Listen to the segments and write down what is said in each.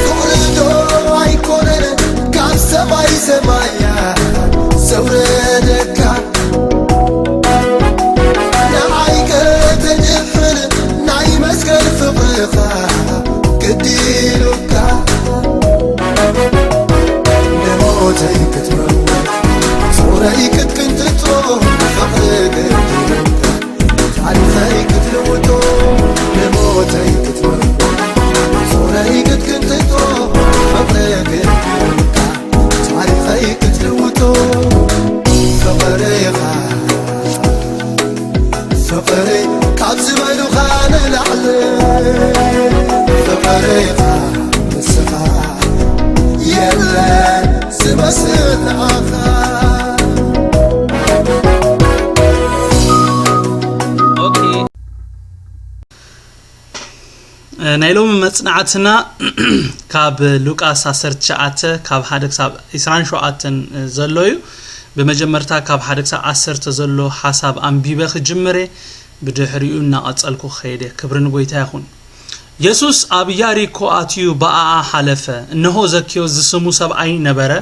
ፍቕሪ ዶ ኣይኮነን ካብ ሰማይ ሰማያ ዘውረደካ? ንዓይ ከተድሕን ናይ መስቀል ፍቕርኻ ግዲ ኢሉካ። ንሞተይ ክትመውት ጾረይ ክትቅንጥጦ ፍቕሪ ግዲ ኢሉካ። ታሪኸይ ክትልውጦ ንሞተይ ክትመርጎ ጾረይ ክትቅንጥጦ ፍቕሪ ግዲ ኢሉካ። ታሪኸይ ክትልውጦ ፍቕርኻ ፍቕሪ ካብ ዝበሉኻ ንላዕሊ ፍቕርኻ ንስኻ የለን ዝመስል ንዓኻ። ኦኬ። ናይ ሎሚ መጽናዕትና ካብ ሉቃስ ዓሰርተ ትሽዓተ ካብ ሓደ ክሳብ ዕስራን ሸውዓተን ዘሎ እዩ። ብመጀመርታ ካብ ሓደ ክሳብ ዓሰርተ ዘሎ ሓሳብ ኣንቢበ ክጅምር እየ። ብድሕሪኡ እናቐጸልኩ ክኸይድ እየ። ክብሪ ንጎይታ ይኹን። የሱስ ኣብ ያሪኮ ኣትዩ ብኣኣ ሓለፈ። እንሆ ዘኪዮስ ዝስሙ ሰብኣይ ነበረ።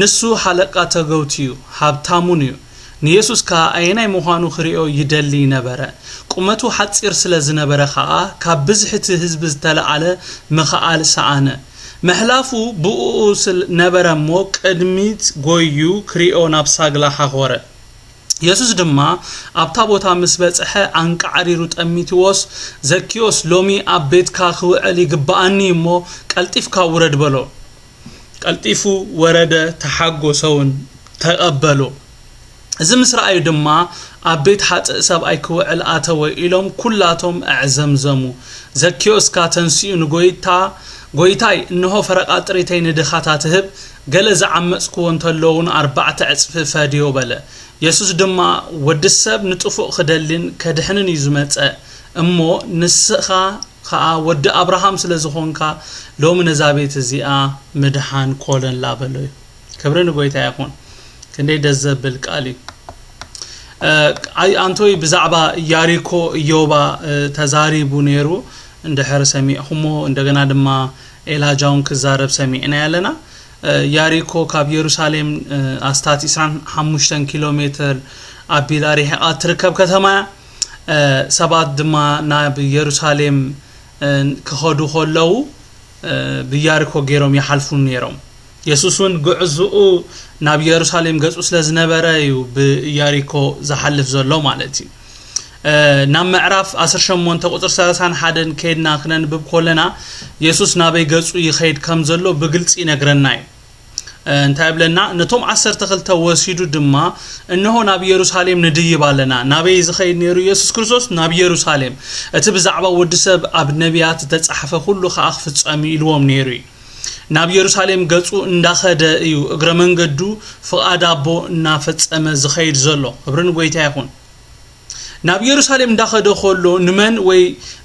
ንሱ ሓለቃ ተገውቲ እዩ፣ ሃብታሙን እዩ። ንየሱስ ከኣ ኣየናይ ምዃኑ ክርእዮ ይደሊ ነበረ። ቁመቱ ሓጺር ስለ ዝነበረ ኸኣ፣ ካብ ብዝሒ እቲ ህዝቢ ዝተለዓለ ምኽኣል ሰኣነ። ምሕላፉ ብእኡ ስለ ነበረ እሞ፣ ቅድሚት ጐይዩ ክርእዮ ናብ ሳግላ ሓኾረ። የሱስ ድማ ኣብታ ቦታ ምስ በጽሐ፣ ኣንቃዕሪሩ ጠሚትዎስ፣ ዘኪዮስ፣ ሎሚ ኣብ ቤትካ ክውዕል ይግብኣኒ እሞ፣ ቀልጢፍካ ውረድ በሎ። ቀልጢፉ ወረደ፣ ተሓጎሰውን ተቐበሎ። እዚ ምስ ረኣዩ ድማ፣ ኣብ ቤት ሓጥእ ሰብኣይ ክውዕል ኣተወ ኢሎም ኩላቶም ኣዕዘምዘሙ። ዘኪዮስ ከኣ ተንሲኡ ንጎይታ፣ ጎይታይ፣ እንሆ ፈረቓ ጥሪተይ ንድኻታት እህብ፣ ገለ ዝዓመጽክዎ እንተሎ እውን ኣርባዕተ ዕጽፊ እፈድዮ በለ። የሱስ ድማ፣ ወዲ ሰብ ንጥፉእ ክደልን ከድሕንን እዩ ዝመጸ፣ እሞ ንስኻ ኸኣ ወዲ ኣብርሃም ስለ ዝኾንካ፣ ሎሚ ነዛ ቤት እዚኣ ምድሓን ኮለላ በሎ እዩ። ክብሪ ንጎይታ ይኹን። ክንደይ ደስ ዘብል ቃል እዩ። ኣይ ኣንቶይ ብዛዕባ ያሪኮ እዮባ ተዛሪቡ ነይሩ። እንድሕር ሰሚዕኹሞ እንደገና ድማ ኤላጃውን ክዛረብ ሰሚዕና ያለና። ያሪኮ ካብ የሩሳሌም ኣስታት ዕስራን ሓሙሽተን ኪሎ ሜትር ኣቢላ ርሒቓ ትርከብ ከተማ እያ። ሰባት ድማ ናብ የሩሳሌም ክኸዱ ከለዉ ብያሪኮ ገይሮም ይሓልፉ ነይሮም። የሱስ እውን ጉዕዝኡ ናብ የሩሳሌም ገጹ ስለ ዝነበረ እዩ ብያሪኮ ዝሓልፍ ዘሎ ማለት እዩ። ናብ ምዕራፍ ዓሰርተ ሸሞንተ ቁጽሪ ሰላሳን ሓደን ከይድና ክነንብብ ከለና የሱስ ናበይ ገጹ ይኸይድ ከም ዘሎ ብግልጺ ይነግረና እዩ። እንታይ ይብለና? ነቶም ዓሰርተ ክልተ ወሲዱ ድማ፣ እንሆ ናብ የሩሳሌም ንድይብ ኣለና። ናበይ ዝኸይድ ነይሩ የሱስ ክርስቶስ? ናብ የሩሳሌም። እቲ ብዛዕባ ወዲ ሰብ ኣብ ነቢያት ዝተጻሕፈ ኩሉ ከኣ ክፍጸም እዩ ኢልዎም ነይሩ እዩ። ናብ የሩሳሌም ገጹ እንዳኸደ እዩ እግረ መንገዱ ፍቓድ ኣቦ እናፈጸመ ዝኸይድ ዘሎ። ክብሪ ንጎይታ ይኹን። ናብ የሩሳሌም እንዳኸደ ከሎ ንመን ወይ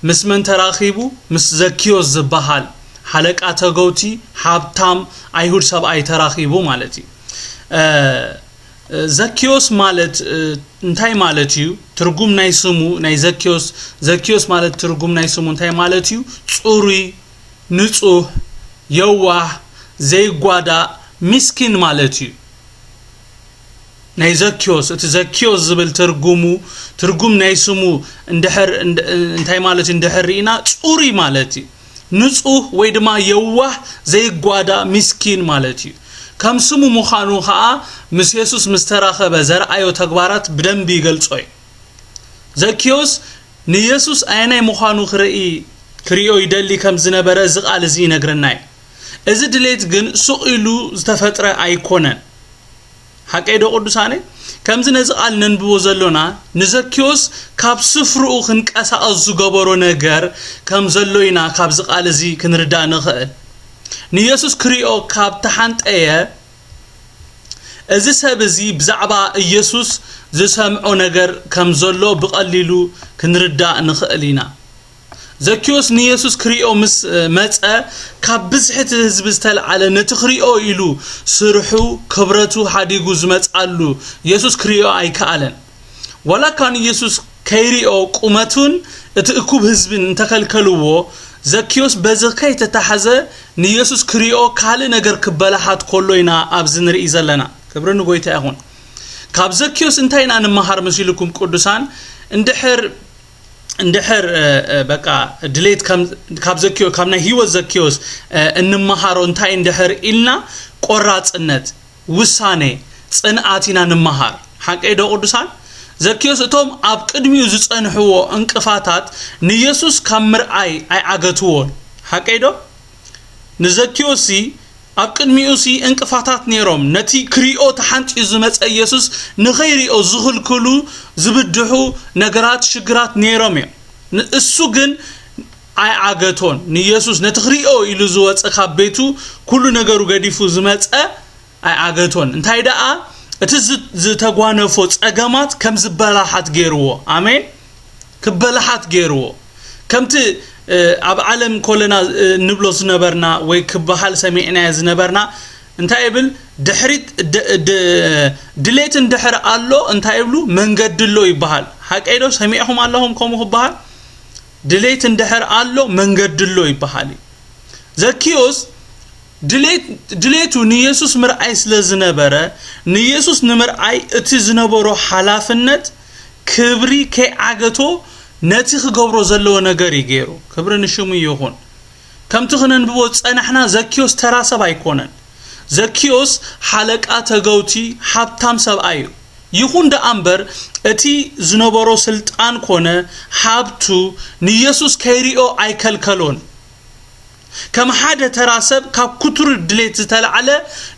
ምስ መን ተራኺቡ? ምስ ዘኪዮስ ዝበሃል ሓለቃ ተገውቲ፣ ሃብታም ኣይሁድ ሰብኣይ ተራኺቡ ማለት እዩ። ዘኪዮስ ማለት እንታይ ማለት እዩ? ትርጉም ናይ ስሙ ናይ ዘኪዮስ፣ ዘኪዮስ ማለት ትርጉም ናይ ስሙ እንታይ ማለት እዩ? ጽሩይ፣ ንጹህ፣ የዋህ፣ ዘይጓዳእ፣ ሚስኪን ማለት እዩ። ናይ ዘኪዮስ፣ እቲ ዘኪዮስ ዝብል ትርጉሙ፣ ትርጉም ናይ ስሙ እንድሕር እንታይ ማለት እዩ እንድሕር ርኢና፣ ጽሩይ ማለት እዩ። ንጹህ ወይ ድማ የዋህ፣ ዘይጓዳእ፣ ሚስኪን ማለት እዩ። ከም ስሙ ምዃኑ ኸኣ ምስ የሱስ ምስ ተራኸበ ዘርኣዮ ተግባራት ብደንቢ ይገልጾ እዩ። ዘኪዮስ ንየሱስ ኣየናይ ምዃኑ ክርኢ ክርእዮ ይደሊ ከም ዝነበረ እዚ ቃል እዚ ይነግረና እዩ። እዚ ድሌት ግን ሱቕ ኢሉ ዝተፈጥረ ኣይኮነን። ሓቀይ ዶ ቅዱሳነይ? ከምዚ ነዚ ቃል ነንብቦ ዘሎና ንዘኪዮስ ካብ ስፍርኡ ክንቀሳቐስ ዝገበሮ ነገር ከም ዘሎ ኢና ካብዚ ቃል እዚ ክንርዳእ ንኽእል። ንየሱስ ክርእዮ ካብ ተሓንጠየ እዚ ሰብ እዚ ብዛዕባ ኢየሱስ ዝሰምዖ ነገር ከም ዘሎ ብቐሊሉ ክንርዳእ ንኽእል ኢና። ዘኪዮስ ንየሱስ ክሪኦ ምስ መጸ፣ ካብ ብዝሒ እቲ ህዝቢ ዝተልዓለ ነቲ ክሪኦ ኢሉ ስርሑ፣ ክብረቱ ሓዲጉ ዝመጽኣሉ የሱስ ክሪኦ ኣይከኣለን። ዋላ እኳ ንየሱስ ከይሪኦ ቁመቱን እቲ እኩብ ህዝብን እንተኸልከልዎ፣ ዘኪዮስ በዚ ከይተታሕዘ ንየሱስ ክሪኦ ካልእ ነገር ክበላሓት ከሎ ኢና ኣብዚ ንርኢ ዘለና። ክብሪ ንጎይታ ይኹን። ካብ ዘኪዮስ እንታይ ኢና ንመሃር መሲልኩም ቅዱሳን? እንድሕር እንድሕር በቃ ድሌት ካብ ዘኪዮ ካብ ናይ ህይወት ዘኪዮስ እንመሃሮ እንታይ እንድሕር ኢልና፣ ቆራፅነት፣ ውሳኔ፣ ፅንኣት ኢና ንመሃር። ሓቀይ ዶ ቅዱሳን? ዘኪዮስ እቶም ኣብ ቅድሚኡ ዝፀንሕዎ እንቅፋታት ንየሱስ ካብ ምርኣይ ኣይዓገትዎን። ሓቀይ ዶ? ንዘኪዮስ ኣብ ቅድሚኡ ሲ እንቅፋታት ነይሮም። ነቲ ክሪኦ ተሓንጥዩ ዝመጸ ኢየሱስ ንኸይሪኦ ዝኽልክሉ፣ ዝብድሑ ነገራት፣ ሽግራት ነይሮም እዮም። እሱ ግን ኣይዓገቶን። ንኢየሱስ ነቲ ክሪኦ ኢሉ ዝወጸ ካብ ቤቱ ኩሉ ነገሩ ገዲፉ ዝመጸ ኣይዓገቶን። እንታይ ደኣ እቲ ዝተጓነፎ ጸገማት ከም ዝበላሓት ገይርዎ። ኣሜን። ክበላሓት ገይርዎ። ከምቲ ኣብ ዓለም ኮለና ንብሎ ዝነበርና ወይ ክበሃል ሰሚዕናዮ ዝነበርና እንታይ ይብል? ድሕሪት ድሌት እንድሕር ኣሎ እንታይ ይብሉ? መንገዲ ኣሎ ይበሃል። ሓቀይ ዶ? ሰሚዕኹም ኣለኹም ከምኡ ክበሃል? ድሌት እንድሕር ኣሎ መንገዲ ኣሎ ይበሃል እዩ። ዘኪዮስ ድሌቱ ንየሱስ ምርኣይ ስለ ዝነበረ፣ ንየሱስ ንምርኣይ እቲ ዝነበሮ ሓላፍነት ክብሪ ከይዓገቶ ነቲ ክገብሮ ዘለዎ ነገር እዩ ገይሩ። ክብሪ ንሽሙ ይኹን። ከምቲ ክነንብቦ ዝጸናሕና ዘኪዮስ ተራ ሰብ ኣይኮነን። ዘኪዮስ ሓለቃ ተገውቲ ሃብታም ሰብኣይ እዩ። ይኹን ደኣ እምበር እቲ ዝነበሮ ስልጣን ኮነ ሃብቱ ንየሱስ ከይሪኦ ኣይከልከሎን። ከም ሓደ ተራ ሰብ ካብ ክቱር ድሌት ዝተላዕለ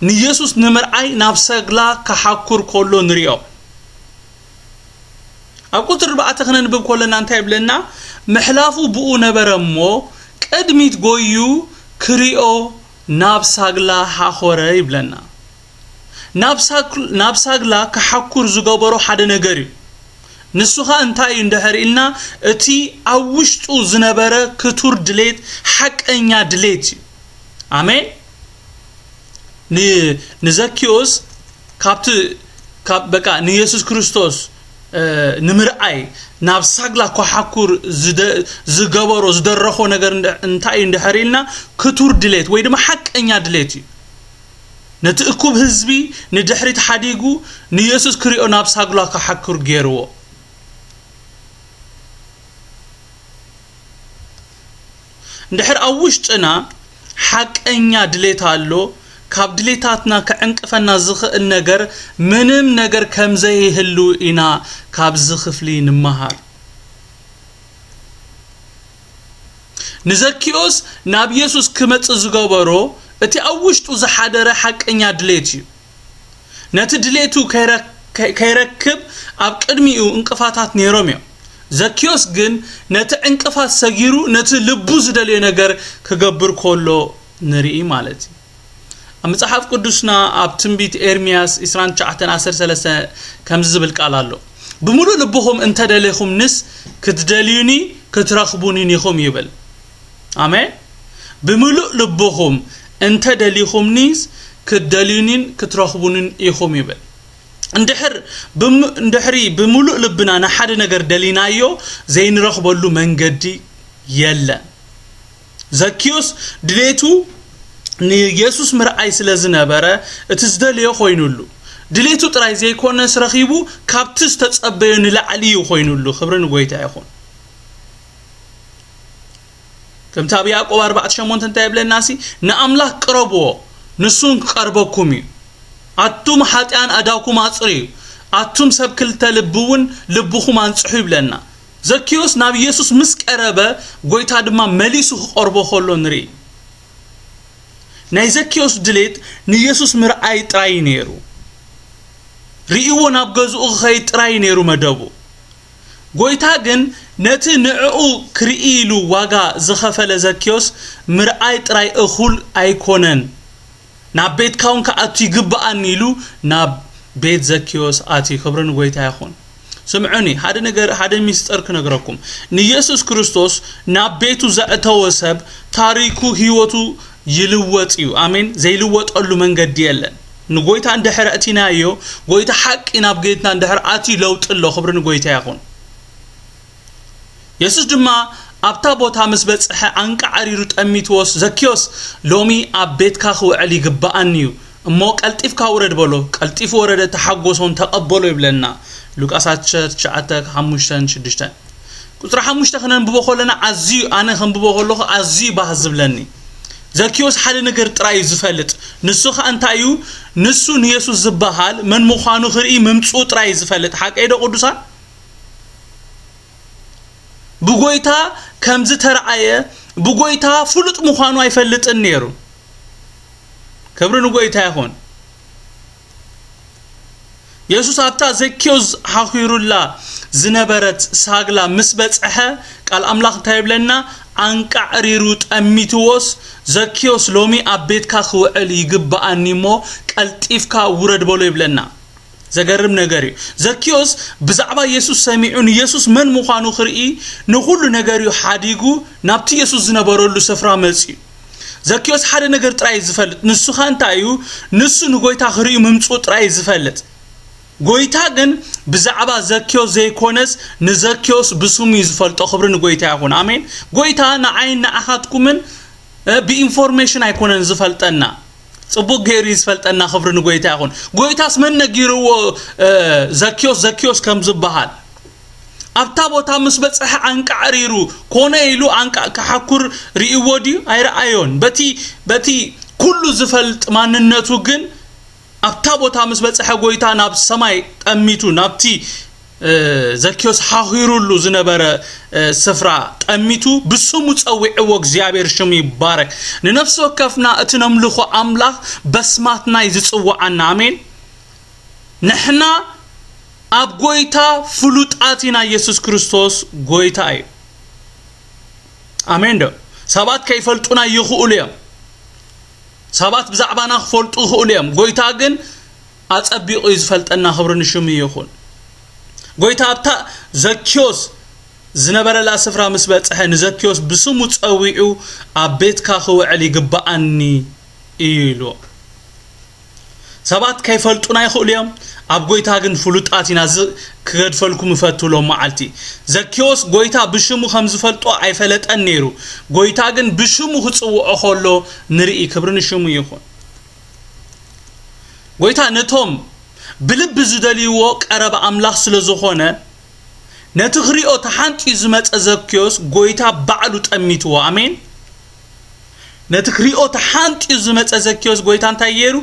ንየሱስ ንምርኣይ ናብ ሰግላ ክሓኩር ከሎ ንሪኦ። ኣብ ቁጽሪ ኣርባዕተ ክነንብብ ከለና እንታይ ይብለና? ምሕላፉ ብኡ ነበረ እሞ ቅድሚት ጎዩ ክሪኦ ናብ ሳግላ ሓኾረ ይብለና። ናብ ሳግላ ክሓኩር ዝገበሮ ሓደ ነገር እዩ። ንሱ ኸኣ እንታይ እዩ እንድሕር ኢልና፣ እቲ ኣብ ውሽጡ ዝነበረ ክቱር ድሌት ሓቀኛ ድሌት እዩ። ኣሜን። ንዘኪዮስ ካብቲ በቃ ንየሱስ ክርስቶስ ንምርኣይ ናብ ሳግላ ክሓኩር ዝገበሮ ዝደረኾ ነገር እንታይ እዩ እንድሕር ኢልና፣ ክቱር ድሌት ወይ ድማ ሓቀኛ ድሌት እዩ። ነቲ እኩብ ህዝቢ ንድሕሪት ሓዲጉ ንየሱስ ክሪኦ ናብ ሳግላ ክሓኩር ገይርዎ። እንድሕር ኣብ ውሽጥና ሓቀኛ ድሌት ኣሎ፣ ካብ ድሌታትና ክዕንቅፈና ዝኽእል ነገር ምንም ነገር ከም ዘይህሉ ኢና ካብዚ ክፍሊ ንመሃር። ንዘኪዮስ ናብ የሱስ ክመጽእ ዝገበሮ እቲ ኣብ ውሽጡ ዝሓደረ ሓቀኛ ድሌት እዩ። ነቲ ድሌቱ ከይረክብ ኣብ ቅድሚኡ እንቅፋታት ነይሮም እዮም። ዘኪዮስ ግን ነቲ ዕንቅፋት ሰጊሩ ነቲ ልቡ ዝደልዮ ነገር ክገብር ከሎ ንርኢ ማለት እዩ። ኣብ መጽሓፍ ቅዱስና ኣብ ትንቢት ኤርምያስ ዕስራን ትሽዓተን ዓሰርተ ሰለስተ ከምዚ ዝብል ቃል ኣሎ። ብምሉእ ልብኹም እንተደሌኹምንስ ክትደልዩኒ ክትረኽቡኒን ኢኹም ይብል። ኣሜን። ብምሉእ ልብኹም እንተደሊኹምኒስ ክትደልዩኒን ክትረኽቡኒን ኢኹም ይብል። እንድሕር ብም- እንድሕሪ ብምሉእ ልብና ንሓደ ነገር ደሊናዮ ዘይንረኽበሉ መንገዲ የለን። ዘኪዮስ ድሌቱ ንየሱስ ምርኣይ ስለ ዝነበረ እቲ ዝደለዮ ኮይኑሉ። ድሌቱ ጥራይ ዘይኮነስ ረኺቡ ካብቲ ዝተጸበዮ ንላዕሊ እዩ ኮይኑሉ። ክብሪ ንጎይታ ይኹን። ከምቲ ኣብ ያዕቆብ ኣርባዕተ ሸሞንተ እንታይ ይብለና ሲ ንኣምላኽ ቅረብዎ ንሱን ክቀርበኩም እዩ። ኣቱም ሓጢኣን ኣዳኩም ኣጽርዩ ኣቱም ሰብ ክልተ ልቢ እውን ልብኹም ኣንጽሑ ይብለና። ዘኪዮስ ናብ ኢየሱስ ምስ ቀረበ ጎይታ ድማ መሊሱ ክቐርቦ ከሎ ንርኢ። ናይ ዘኪዮስ ድሌት ንኢየሱስ ምርኣይ ጥራይ ነይሩ። ርእይዎ ናብ ገዝኡ ክኸይድ ጥራይ ነይሩ መደቡ። ጎይታ ግን ነቲ ንዕኡ ክርኢ ኢሉ ዋጋ ዝኸፈለ ዘኪዮስ ምርኣይ ጥራይ እኹል ኣይኮነን። ናብ ቤትካ እውን ክኣቱ ይግብኣኒ ኢሉ ናብ ቤት ዘኪዮስ ኣትዩ። ክብሪ ንጎይታ ይኹን። ስምዑኒ፣ ሓደ ነገር፣ ሓደ ሚስጥር ክነግረኩም። ንኢየሱስ ክርስቶስ ናብ ቤቱ ዘእተወ ሰብ ታሪኩ፣ ህይወቱ ይልወጥ እዩ። ኣሜን። ዘይልወጠሉ መንገዲ የለን። ንጎይታ እንድሕር ኣእቲናዮ፣ ጎይታ ሓቂ ናብ ቤትና እንድሕር ኣትዩ ለውጢ ኣሎ። ክብሪ ንጎይታ ይኹን። የሱስ ድማ ኣብታ ቦታ ምስ በጽሐ፣ ዓንቃዕሪሩ ጠሚትዎስ፣ "ዘኪዮስ፣ ሎሚ ኣብ ቤትካ ክውዕል ይግብኣኒ እዩ እሞ፣ ቀልጢፍካ ውረድ" በሎ። ቀልጢፉ ወረደ፣ ተሓጎሶን ተቐበሎ ይብለና። ሉቃስ ትሽዓተ፣ ሓሙሽተን ሽዱሽተን። ቁጽሪ ሓሙሽተ ክነንብቦ ከለና ኣዝዩ፣ ኣነ ከንብቦ ከለኹ ኣዝዩ ባህ ዝብለኒ። ዘኪዮስ ሓደ ነገር ጥራይ እዩ ዝፈልጥ። ንሱ ኸኣ እንታይ እዩ? ንሱ ንየሱስ ዝበሃል መን ምዃኑ ክርኢ ምምጽኡ ጥራይ እዩ ዝፈልጥ። ሓቀይ ዶ ቅዱሳን? ብጎይታ ከም ዝተረኣየ፣ ብጎይታ ፍሉጥ ምዃኑ ኣይፈልጥን ነይሩ። ክብሪ ንጎይታ ይኹን። የሱስ ኣብታ ዘኪዮስ ሓኺሩላ ዝነበረት ሳግላ ምስ በጽሐ፣ ቃል ኣምላኽ እንታይ ይብለና? ኣንቃዕሪሩ ጠሚትዎስ፣ "ዘኪዮስ፣ ሎሚ ኣብ ቤትካ ክውዕል ይግብኣኒ እሞ፣ ቀልጢፍካ ውረድ" በሎ ይብለና። ዘገርም ነገር እዩ። ዘኪዮስ ብዛዕባ የሱስ ሰሚዑ፣ ንየሱስ መን ምዃኑ ክርኢ፣ ንኹሉ ነገር እዩ ሓዲጉ፣ ናብቲ የሱስ ዝነበረሉ ስፍራ መጺኡ። ዘኪዮስ ሓደ ነገር ጥራይ እዩ ዝፈልጥ። ንሱ ኸ እንታይ እዩ? ንሱ ንጎይታ ክርእዩ ምምጽኡ ጥራይ እዩ ዝፈልጥ። ጎይታ ግን ብዛዕባ ዘኪዮስ ዘይኮነስ፣ ንዘኪዮስ ብስሙ እዩ ዝፈልጦ። ክብሪ ንጎይታ ይኹን። ኣሜን። ጎይታ ንዓይን ንዓኻትኩምን፣ እ፣ ብኢንፎርሜሽን ኣይኮነን ዝፈልጠና። ጽቡቅ ገይሩ እዩ ዝፈልጠና። ክብሪ ንጎይታ ይኹን። ጎይታስ መን ነጊርዎ፣ እ፣ ዘኪዮስ፣ ዘኪዮስ ከም ዝበሃል? ኣብታ ቦታ ምስ በጽሐ ኣንቃዕሪሩ ኮነ ኢሉ ኣንቃ-፣ ክሓኩር ርእይዎ ድዩ? ኣይረኣዮን። በቲ፣ በቲ ኩሉ ዝፈልጥ ማንነቱ ግን ኣብታ ቦታ ምስ በጽሐ፣ ጎይታ ናብ ሰማይ ጠሚቱ፣ ናብቲ፣ እ፣ ዘኪዮስ ሓኺሩሉ ዝነበረ፣ እ፣ ስፍራ ጠሚቱ፣ ብስሙ ጸዊዕዎ። እግዚኣብሔር ሽሙ ይባረክ። ንነፍሲ ወከፍና እቲ ነምልኾ ኣምላኽ በስማትና እዩ ዝጽውዓና። ኣሜን። ንሕና ኣብ ጎይታ ፍሉጣት ኢና። የሱስ ክርስቶስ ጎይታ እዩ። ኣሜን ዶ? ሰባት ከይፈልጡና ይኽእሉ እዮም። ሰባት ብዛዕባና ክፈልጡ ይኽእሉ እዮም። ጎይታ ግን ኣጸቢቑ እዩ ዝፈልጠና። ክብሪ ንሽሙ ይኹን። ጎይታ ኣብታ ዘኪዮስ ዝነበረላ ስፍራ ምስ በጽሐ፣ ንዘኪዮስ ብስሙ ጸዊዑ፣ "ኣብ ቤትካ ክውዕል ይግብኣኒ" እዩ ኢልዎ። ሰባት ከይፈልጡና ይኽእሉ እዮም፣ ኣብ ጎይታ ግን ፍሉጣት ኢና። እዚ ክገድፈልኩም እፈቱ። ሎም መዓልቲ ዘኪዮስ ጎይታ ብሽሙ ከም ዝፈልጦ ኣይፈለጠን ነይሩ። ጎይታ ግን ብሽሙ ክጽውዖ ከሎ ንርኢ። ክብሪ ንሽሙ ይኹን። ጎይታ ነቶም ብልቢ ዝደልይዎ ቀረባ ኣምላኽ ስለ ዝኾነ፣ ነቲ ክሪኦ ተሓንጥዩ ዝመጸ ዘኪዮስ ጎይታ ባዕሉ ጠሚትዎ። ኣሜን። ነቲ ክሪኦ ተሓንጥዩ ዝመጸ ዘኪዮስ ጎይታ እንታይ ገይሩ?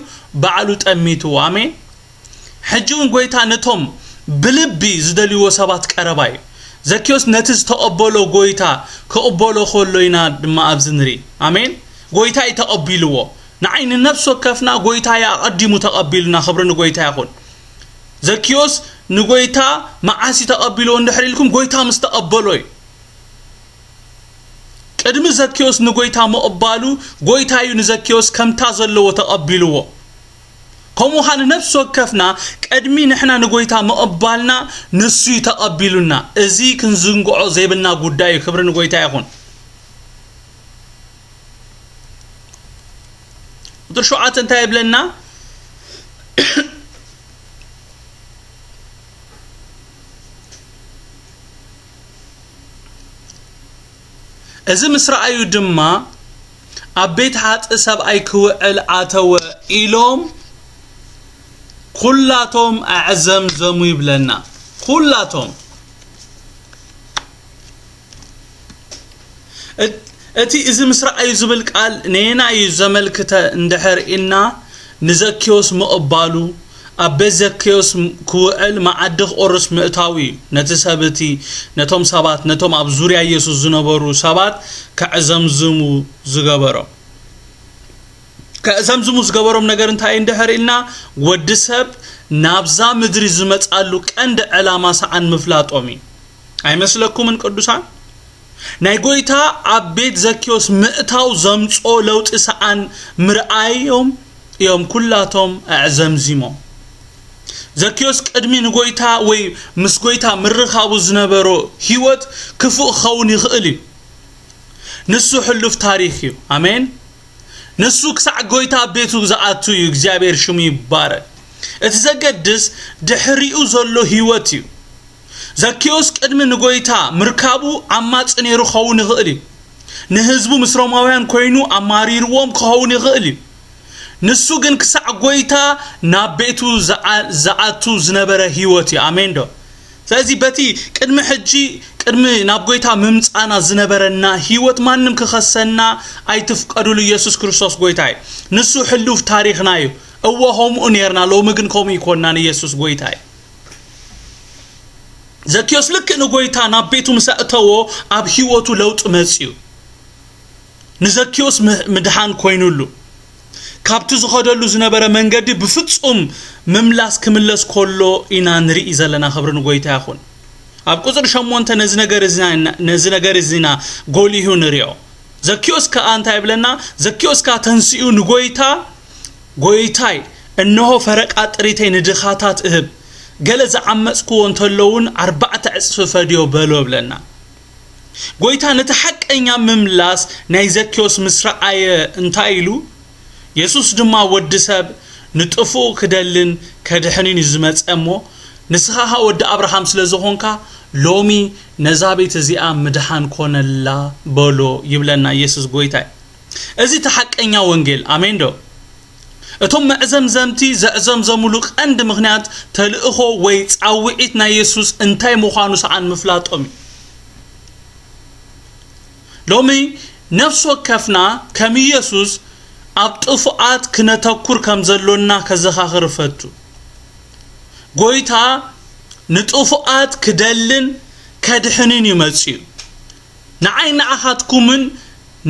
ባዕሉ ጠሚትዎ። ኣሜን። ሕጂ እውን ጎይታ ነቶም ብልቢ ዝደልይዎ ሰባት ቀረባ እዩ። ዘኪዮስ ነቲ ዝተቐበሎ ጎይታ ክቕበሎ ከሎ ኢና ድማ ኣብዚ ንርኢ። ኣሜን። ጎይታ እዩ ተቐቢልዎ። ንዓይ ንነፍሲ ወከፍና ጎይታ እዩ ኣቐዲሙ ተቐቢሉና። ክብሪ ንጎይታ ይኹን። ዘኪዮስ ንጎይታ መዓስ እዩ ተቐቢልዎ እንድሕር ኢልኩም፣ ጎይታ ምስ ተቐበሎ እዩ። ቅድሚ ዘኪዮስ ንጎይታ ምቕባሉ፣ ጎይታ እዩ ንዘኪዮስ ከምታ ዘለዎ ተቐቢልዎ። ከምኡ ኸኣ ንነፍሲ ወከፍና ቅድሚ ንሕና ንጎይታ ምቕባልና፣ ንሱ እዩ ተቐቢሉና። እዚ ክንዝንግዖ ዘይብልና ጉዳይ እዩ። ክብሪ ንጎይታ ይኹን። ቁጽሪ ሸውዓተ እንታይ ይብለና? እዚ ምስ ረኣዩ ድማ፣ "ኣብ ቤት ሓጥእ ሰብኣይ ክውዕል ኣተወ" ኢሎም ኩላቶም ኣዕዘምዘሙ ይብለና። ኩላቶም። እት-፣ እቲ እዚ ምስ ረኣዩ ዝብል ቃል ነየናይ እዩ ዘመልክተ እንድሕር ኢልና፣ ንዘኪዮስ ምቕባሉ፣ ኣብ ቤት ዘኪዮስ ክውዕል መኣዲ ክቑርስ ምእታው እዩ። ነቲ ሰብ እቲ፣ ነቶም ሰባት፣ ነቶም ኣብ ዙርያ ኢየሱስ ዝነበሩ ሰባት ከዕዘምዝሙ ዝገበሮም። ከዕዘምዝሙ ዝገበሮም ነገር እንታይ እዩ እንድሕር ኢልና፣ ወዲ ሰብ ናብዛ ምድሪ ዝመጻሉ ቀንዲ ዕላማ ሰኣን ምፍላጦም እዩ። ኣይመስለኩምን ቅዱሳን? ናይ ጎይታ ኣብ ቤት ዘኪዮስ ምእታው ዘምጾ ለውጢ ሰኣን ምርኣዮም እዮም ኩላቶም ኣዕዘምዚሞም። ዘኪዮስ ቅድሚ ንጎይታ ወይ ምስ ጎይታ ምርኻቡ ዝነበሮ ህይወት ክፉእ ክኸውን ይኽእል እዩ። ንሱ ሕሉፍ ታሪኽ እዩ። ኣሜን። ንሱ ክሳዕ ጎይታ ኣብ ቤቱ ዝኣቱ እዩ። እግዚኣብሔር ሽሙ ይባረክ። እቲ ዘገድስ ድሕሪኡ ዘሎ ህይወት እዩ። ዘኪዮስ ቅድሚ ንጎይታ ምርካቡ ዓማጺ ነይሩ ክኸውን ይኽእል እዩ። ንህዝቡ ምስ ሮማውያን ኮይኑ ኣማሪርዎም ክኸውን ይኽእል እዩ። ንሱ ግን ክሳዕ ጎይታ ናብ ቤቱ ዝኣ-፣ ዝኣቱ ዝነበረ ህይወት እዩ። ኣሜን ዶ? ስለዚ በቲ ቅድሚ ሕጂ፣ ቅድሚ ናብ ጎይታ ምምጻና ዝነበረና ህይወት ማንም ክኸሰና ኣይትፍቀዱሉ። ኢየሱስ ክርስቶስ ጎይታ እዩ። ንሱ ሕሉፍ ታሪኽና እዩ። እወ፣ ከምኡ ኔርና፣ ሎሚ ግን ከምኡ ይኮንናን። ኢየሱስ ጎይታ እዩ። ዘኪዮስ ልክዕ ንጎይታ ናብ ቤቱ ምስ ኣእተዎ ኣብ ህይወቱ ለውጢ መጽዩ። ንዘኪዮስ ም-፣ ምድሓን ኮይኑሉ። ካብቲ ዝኸደሉ ዝነበረ መንገዲ ብፍጹም ምምላስ ክምለስ ከሎ ኢና ንርኢ ዘለና። ክብሪ ንጎይታ ይኹን። ኣብ ቁጽሪ ሸሞንተ ነዚ ነገር እዚ ኢና፣ ነዚ ነገር እዚ ኢና ጎሊሁ ንሪኦ። ዘኪዮስ ከኣ እንታይ ይብለና? ዘኪዮስ ከኣ ተንሲኡ ንጎይታ፣ "ጎይታይ፣ እንሆ ፈረቃ ጥሪተይ ንድኻታት እህብ፣ ገለ ዝዓመጽክዎ እንተሎ እውን ኣርባዕተ ዕጽፊ ፈድዮ" በሎ ይብለና። ጎይታ ነቲ ሓቀኛ ምምላስ ናይ ዘኪዮስ ምስ ረኣየ እንታይ ኢሉ? "የሱስ ድማ፣ ወዲ ሰብ ንጥፉእ ክደልን ከድሕንን እዩ ዝመጸ እሞ፣ ንስኻ ኸኣ ወዲ ኣብርሃም ስለ ዝኾንካ፣ ሎሚ ነዛ ቤት እዚኣ ምድሓን ኮነላ" በሎ ይብለና ኢየሱስ ጎይታ እዩ። እዚ እቲ ሓቀኛ ወንጌል። ኣሜን ዶ? እቶም መዕዘምዘምቲ ዘዕዘምዘሙሉ ቀንዲ ምኽንያት ተልእኾ ወይ ጻውዒት ናይ የሱስ እንታይ ምዃኑ ሰኣን ምፍላጦም እዩ። ሎሚ ነፍሲ ወከፍና ከም ኢየሱስ ኣብ ጥፉኣት ክነተኩር ከም ዘሎና ከዘኻኽር እፈቱ። ጎይታ ንጥፉኣት ክደልን ከድሕንን እዩ መጺኡ። ንዓይ ንዓኻትኩምን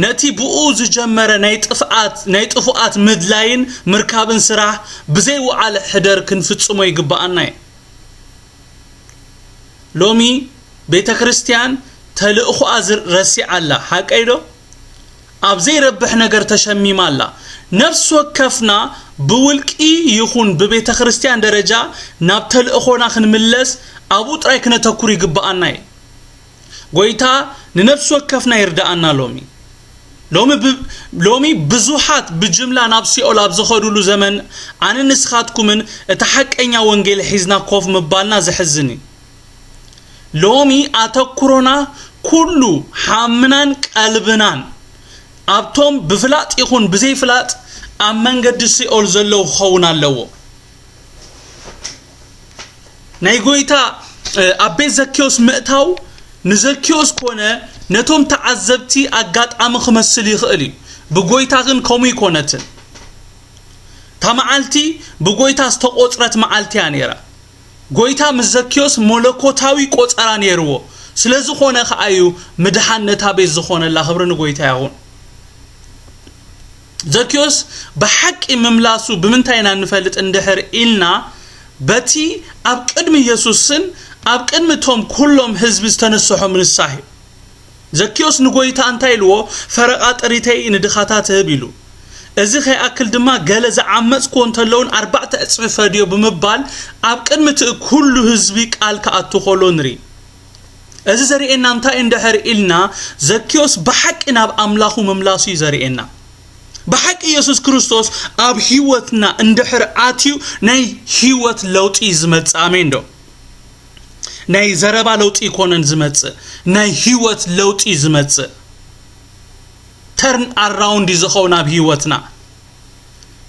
ነቲ ብኡ ዝጀመረ ናይ ጥፍኣት፣ ናይ ጥፉኣት ምድላይን ምርካብን ስራሕ ብዘይ ውዓል ሕደር ክንፍጽሞ ይግብኣና እዩ። ሎሚ ቤተ ክርስቲያን ተልእኾኣ ዝር-፣ ረሲዓ ኣላ። ሓቀይ ዶ? ኣብ ዘይረብሕ ነገር ተሸሚማ ኣላ። ነፍሲ ወከፍና ብውልቂ ይኹን ብቤተ ክርስቲያን ደረጃ ናብ ተልእኾና ክንምለስ ኣብኡ ጥራይ ክነተኩር ይግብኣና እዩ። ጎይታ ንነፍሲ ወከፍና ይርድኣና ሎሚ። ሎሚ ብ-፣ ሎሚ ብዙሓት ብጅምላ ናብ ሲኦል ኣብ ዝኸዱሉ ዘመን ኣነ ንስኻትኩምን እቲ ሓቀኛ ወንጌል ሒዝና ኮፍ ምባልና ዘሕዝን እዩ። ሎሚ ኣተኩሮና ኩሉ ሓምናን ቀልብናን ኣብቶም ብፍላጥ ይኹን ብዘይፍላጥ ኣብ መንገዲ ሲኦል ዘለዉ ክኸውን ኣለዎ። ናይ ጎይታ፣ እ፣ ኣብ ቤት ዘኪዮስ ምእታው ንዘኪዮስ ኮነ ነቶም ተዓዘብቲ ኣጋጣሚ ክመስል ይኽእል እዩ። ብጎይታ ግን ከምኡ ይኮነትን። እታ መዓልቲ ብጎይታ ዝተቆጽረት መዓልቲ እያ ነይራ። ጎይታ ምስ ዘኪዮስ መለኮታዊ ቆጸራ ነይርዎ። ስለ ዝኾነ ከኣ እዩ ምድሓን ነታ ቤት ዝኾነላ። ክብሪ ንጎይታ ይኹን። ዘኪዮስ ብሓቂ ምምላሱ ብምንታይ ኢና ንፈልጥ እንድሕር ኢልና፣ በቲ ኣብ ቅድሚ የሱስን ኣብ ቅድሚ እቶም ኩሎም ህዝቢ ዝተነስሖም ንስሓ እዩ። ዘኪዮስ ንጎይታ እንታይ ኢልዎ? "ፈረቓ ጥሪተይ ንድኻታት እህብ" ኢሉ። እዚ ከይኣክል ድማ፣ "ገለ ዝዓመጽክዎ እንተለውን ኣርባዕተ ዕጽፊ ፈድዮ" ብምባል ኣብ ቅድሚ እቲ ኩሉ ህዝቢ ቃል ክኣቱ ከሎ ንርኢ። እዚ ዘርእየና እንታይ እንድሕር ኢልና፣ ዘኪዮስ ብሓቂ ናብ ኣምላኹ ምምላሱ እዩ ዘርእየና። ብሓቂ የሱስ ክርስቶስ ኣብ ህይወትና እንድሕር ኣትዩ፣ ናይ ህይወት ለውጢ እዩ ዝመጽእ። ኣሜን ዶ? ናይ ዘረባ ለውጢ ይኮነን ዝመጽእ፣ ናይ ህይወት ለውጢ እዩ ዝመጽእ። ተርን ኣራውንድ እዩ ዝኸውን ኣብ ህይወትና።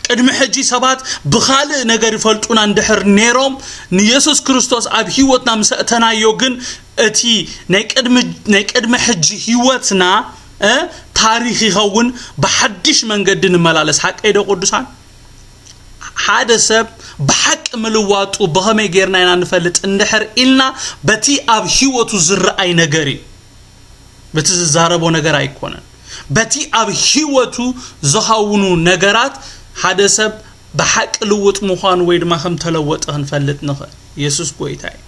ቅድሚ ሕጂ ሰባት ብኻልእ ነገር ይፈልጡና እንድሕር ነይሮም፣ ንየሱስ ክርስቶስ ኣብ ህይወትና ምስ ኣእተናዮ ግን፣ እቲ ናይ ቅድሚ፣ ናይ ቅድሚ ሕጂ ህይወትና፣ እ፣ ታሪኽ ይኸውን፣ ብሓድሽ መንገዲ ንመላለስ። ሓቀይ ዶ ቅዱሳን? ሓደ ሰብ ብሓቂ ምልዋጡ ብኸመይ ጌርና ኢና ንፈልጥ እንድሕር ኢልና፣ በቲ ኣብ ህይወቱ ዝረኣይ ነገር እዩ። በቲ ዝዛረቦ ነገር ኣይኮነን። በቲ ኣብ ህይወቱ ዝኸውን ነገራት ሓደ ሰብ ብሓቂ ልውጥ ምዃኑ ወይ ድማ ከም ተለወጠ ክንፈልጥ ንኽእል። የሱስ ጎይታ እዩ።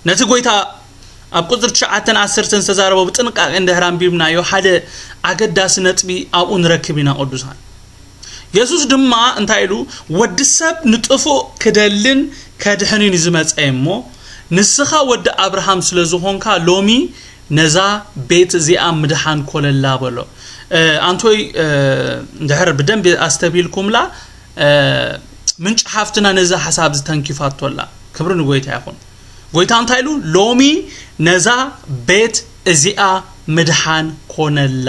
ነቲ ጎይታ ኣብ ቁጽሪ ትሽዓተን ዓሰርተን ዝተዛረቦ ብጥንቃቄ እንድሕር ኣንቢብናዮ፣ ሓደ ኣገዳሲ ነጥቢ ኣብኡ ንረክብ ኢና ቅዱሳን። የሱስ ድማ እንታይ ኢሉ? "ወዲ ሰብ ንጥፉእ ክደልን ከድሕንን እዩ ዝመጸ እሞ፣ ንስኻ ወዲ ኣብርሃም ስለ ዝኾንካ፣ ሎሚ ነዛ ቤት እዚኣ ምድሓን ኮለላ" በሎ። እ፣ ኣንቶይ፣ እ፣ እንድሕር ብደንቢ ኣስተብሂልኩምላ፣ እ፣ ምንጪ ሓፍትና ነዚ ሓሳብ እዚ ተንኪፋቶ ኣላ። ክብሪ ንጎይታ ይኹን። ጎይታ እንታይ ኢሉ? "ሎሚ ነዛ ቤት እዚኣ ምድሓን ኮነላ"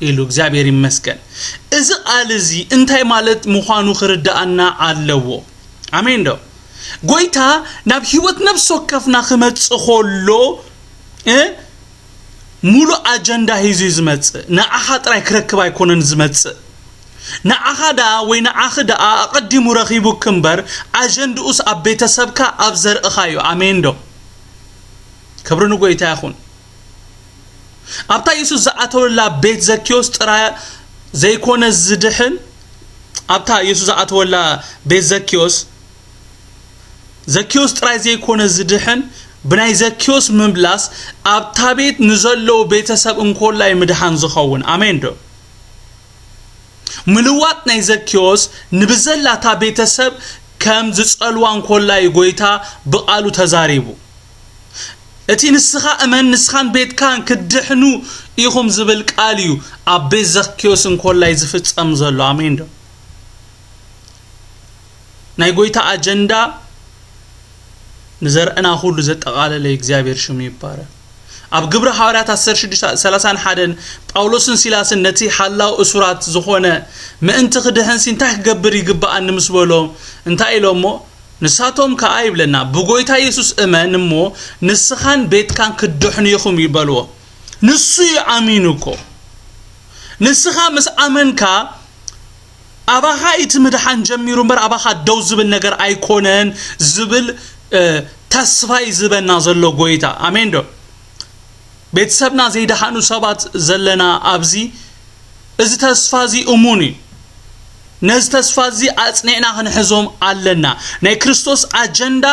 ኢሉ። እግዚኣብሔር ይመስገን። እዚ ቃል እዚ እንታይ ማለት ምዃኑ ክርድኣና ኣለዎ። ኣሜን ዶ? ጎይታ ናብ ህይወት ነፍሲ ወከፍና ክመጽእ ከሎ፣ እ፣ ሙሉእ ኣጀንዳ ሒዙ እዩ ዝመጽእ። ንዓኻ ጥራይ ክረክብ ኣይኮነን ዝመጽእ። ንዓኻ ደኣ ወይ ንዓኺ ደኣ ኣቐዲሙ ረኺቡኪ እምበር፣ ኣጀንድኡስ ኣብ ቤተሰብካ፣ ኣብ ዘርእኻ እዩ። ኣሜን ዶ? ክብሪ ንጎይታ ይኹን። ኣብታ የሱስ ዝኣተወላ ቤት ዘኪዮስ ጥራይ ዘይኮነ ዝድሕን፣ ኣብታ የሱስ ዝኣተወላ ቤት ዘኪዮስ፣ ዘኪዮስ ጥራይ ዘይኮነ ዝድሕን፣ ብናይ ዘኪዮስ ምምላስ ኣብታ ቤት ንዘለዉ ቤተሰብ እንኮላይ ምድሓን ዝኸውን። ኣሜን ዶ? ምልዋጥ ናይ ዘኪዮስ ንብዘላታ ቤተሰብ ከም ዝጸልዋ እንኮላይ ጎይታ ብቓሉ ተዛሪቡ። እቲ "ንስኻ እመን፣ ንስኻን ቤትካን ክትድሕኑ ኢኹም" ዝብል ቃል እዩ ኣብ ቤት ዘኪዮስ እንኮላይ ዝፍጸም ዘሎ። ኣሜን ዶ? ናይ ጎይታ ኣጀንዳ ንዘርእና ኩሉ ዘጠቓለለ እግዚኣብሔር ሽሙ ይባረክ። ኣብ ግብሪ ሃዋርያት ዓሰርተ ሽዱሽተ ሰላሳን ሓደን ጳውሎስን ሲላስን ነቲ ሓላው እሱራት ዝኾነ ምእንቲ ክድሕንሲ እንታይ ክገብር ይግብኣኒ ምስ በሎ እንታይ ኢሎሞ? ንሳቶም ከኣ ይብለና፣ "ብጎይታ የሱስ እመን እሞ ንስኻን ቤትካን ክትድሕኑ ኢኹም" ይበልዎ። ንሱ እዩ ኣሚኑ እኮ። ንስኻ ምስ ኣመንካ ኣባኻ እቲ ምድሓን ጀሚሩ እምበር ኣባኻ ደው ዝብል ነገር ኣይኮነን ዝብል፣ እ፣ ተስፋ እዩ ዝህበና ዘሎ ጎይታ። ኣሜን ዶ? ቤተሰብና ዘይደሓኑ ሰባት ዘለና ኣብዚ፣ እዚ ተስፋ እዚ እሙን እዩ። ነዚ ተስፋ እዚ ኣጽኒዕና ክንሕዞም ኣለና። ናይ ክርስቶስ ኣጀንዳ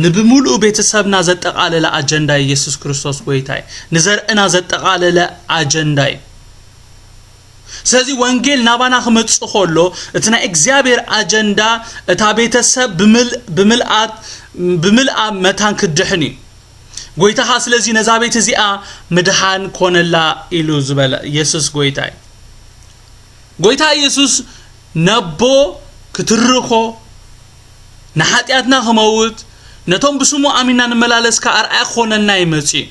ንብምሉኡ ቤተሰብና ዘጠቓለለ ኣጀንዳ እዩ። የሱስ ክርስቶስ ጎይታ እዩ። ንዘርእና ዘጠቓለለ ኣጀንዳ እዩ። ስለዚ ወንጌል ናባና ክመጽእ ከሎ፣ እቲ ናይ እግዚኣብሔር ኣጀንዳ እታ ቤተሰብ ብምል-፣ ብምልኣት-፣ ብምልኣ መታን ክድሕን እዩ። ጎይታ ኸኣ ስለዚ ነዛ ቤት እዚኣ ምድሓን ኮነላ ኢሉ ዝበለ የሱስ ጎይታ እዩ። ጎይታ የሱስ ነቦ ክትርኾ፣ ንሓጢኣትና ክመውት፣ ነቶም ብስሙ ኣሚንና ንመላለስ ከኣ ኣርኣያ ክኾነልና እዩ መጺኡ።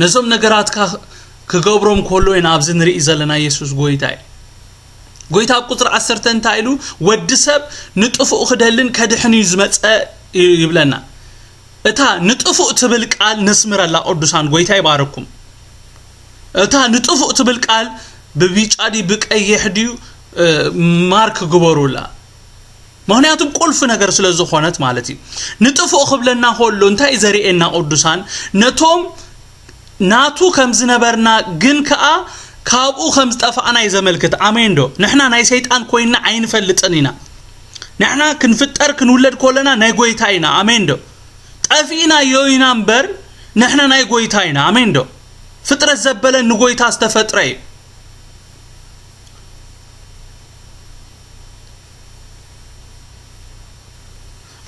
ነዞም ነገራት ከኣ ክገብሮም ከሎ ኢና ኣብዚ ንርኢ ዘለና የሱስ ጎይታ እዩ። ጎይታ ኣብ ቁጽሪ ዓሰርተ እንታይ ኢሉ? "ወዲ ሰብ ንጥፉእ ክደልን ከድሕን እዩ ዝመጸ" ይብለና። እታ ንጥፉእ ትብል ቃል ነስምረላ ቅዱሳን፣ ጎይታ ይባርኩም። እታ ንጥፉእ ትብል ቃል ብቢጫ ድዩ ብቀይሕ ድዩ፣ እ፣ ማርክ ግበሩላ። ምኽንያቱም ቁልፊ ነገር ስለ ዝኾነት ማለት እዩ። ንጥፉእ ክብለና ከሎ እንታይ እዩ ዘርእየና ቅዱሳን? ነቶም ናቱ ከም ዝነበርና ግን ከኣ ካብኡ ከም ዝጠፋእና እዩ ዘመልክት። ኣሜን ዶ? ንሕና ናይ ሰይጣን ኮይንና ኣይንፈልጥን ኢና። ንሕና ክንፍጠር ክንውለድ ከለና ናይ ጎይታ ኢና። ኣሜን ዶ? ጠፊእና ዮ ኢና እምበር ንሕና ናይ ጎይታ ኢና። ኣሜን ዶ? ፍጥረት ዘበለ ንጎይታ ዝተፈጥረ እዩ።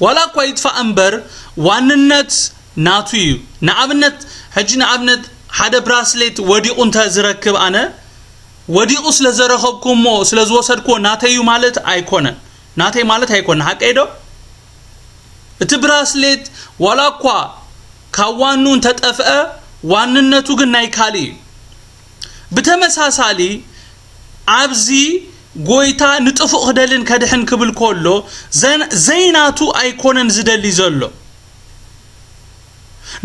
ዋላ እኳ ይጥፋእ እምበር ዋንነት ናቱ እዩ። ንኣብነት፣ ሕጂ ንኣብነት ሓደ ብራስሌት ወዲቑ እንተ ዝረክብ ኣነ፣ ወዲቑ ስለ ዘረኸብኩ እሞ ስለ ዝወሰድኩዎ ናተይ እዩ ማለት ኣይኮነን። ናተይ ማለት ኣይኮነን። ሓቀይ ዶ? እቲ ብራስሌት ዋላ እኳ ካብ ዋኑ እንተጠፍአ፣ ዋንነቱ ግን ናይ ካልእ እዩ። ብተመሳሳሊ፣ ኣብዚ ጎይታ ንጥፉእ ክደልን ከድሕን ክብል ከሎ፣ ዘን-፣ ዘይናቱ ኣይኮነን ዝደሊ ዘሎ።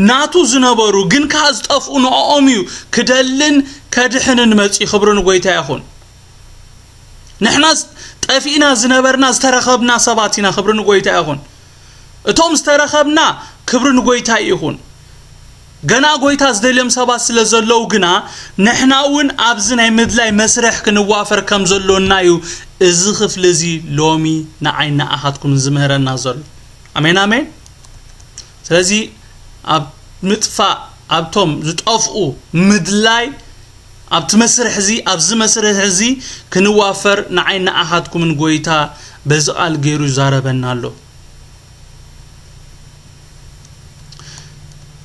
ናቱ ዝነበሩ ግን ከኣ ዝጠፍኡ ንዕኦም እዩ ክደልን ከድሕንን መጺኡ። ክብሪ ንጎይታ ይኹን። ንሕና ዝ-፣ ጠፊእና ዝነበርና ዝተረኸብና ሰባት ኢና። ክብሪ ንጎይታ ይኹን። እቶም ዝተረኸብና፣ ክብሪ ንጎይታ ይኹን። ገና ጎይታ ዝደልዮም ሰባት ስለ ዘለዉ ግና፣ ንሕና እውን ኣብዚ ናይ ምድላይ መስርሕ ክንዋፈር ከም ዘሎና እዩ እዚ ክፍሊ እዚ ሎሚ ንዓይ ንኣኻትኩም ዝምህረና ዘሎ። ኣሜን፣ ኣሜን። ስለዚ ኣብ ምጥፋእ፣ ኣብቶም ዝጠፍኡ ምድላይ፣ ኣብቲ መስርሕ እዚ፣ ኣብዚ መስርሕ እዚ ክንዋፈር ንዓይ ንኣኻትኩምን ጎይታ በዚ ቃል ገይሩ ይዛረበና ኣሎ።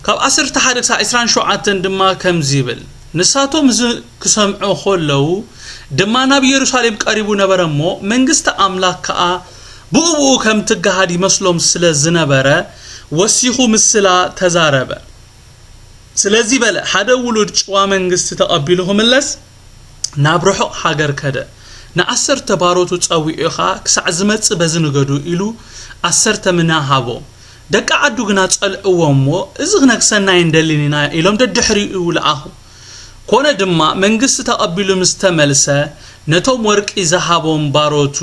ካብ ዓሰርተ ሓደ ክሳብ ዕስራን ሸውዓተን ድማ ከምዚ ይብል፣ ንሳቶም እዚ ክሰምዑ ከለዉ ድማ ናብ ኢየሩሳሌም ቀሪቡ ነበረ እሞ፣ መንግስቲ ኣምላኽ ከኣ ብኡ ብኡ ከም ትገሃድ ይመስሎም ስለ ዝነበረ፣ ወሲኹ ምስላ ተዛረበ። ስለዚ በለ፣ ሓደ ውሉድ ጭዋ መንግስቲ ተቐቢሉ ክምለስ ናብ ርሑቕ ሃገር ከደ። ንዓሰርተ ባሮቱ ጸዊዑ ኸኣ፣ ክሳዕ ዝመጽእ በዚ ንገዱ ኢሉ ዓሰርተ ምና ሃቦም። ደቂ ዓዱ ግና ጸልዕዎ እሞ፣ እዚ ክነግሰና ኣይንደልን ኢና ኢሎም ደድሕሪኡ ለኣኹ። ኮነ ድማ፣ መንግስቲ ተቐቢሉ ምስ ተመልሰ፣ ነቶም ወርቂ ዝሃቦም ባሮቱ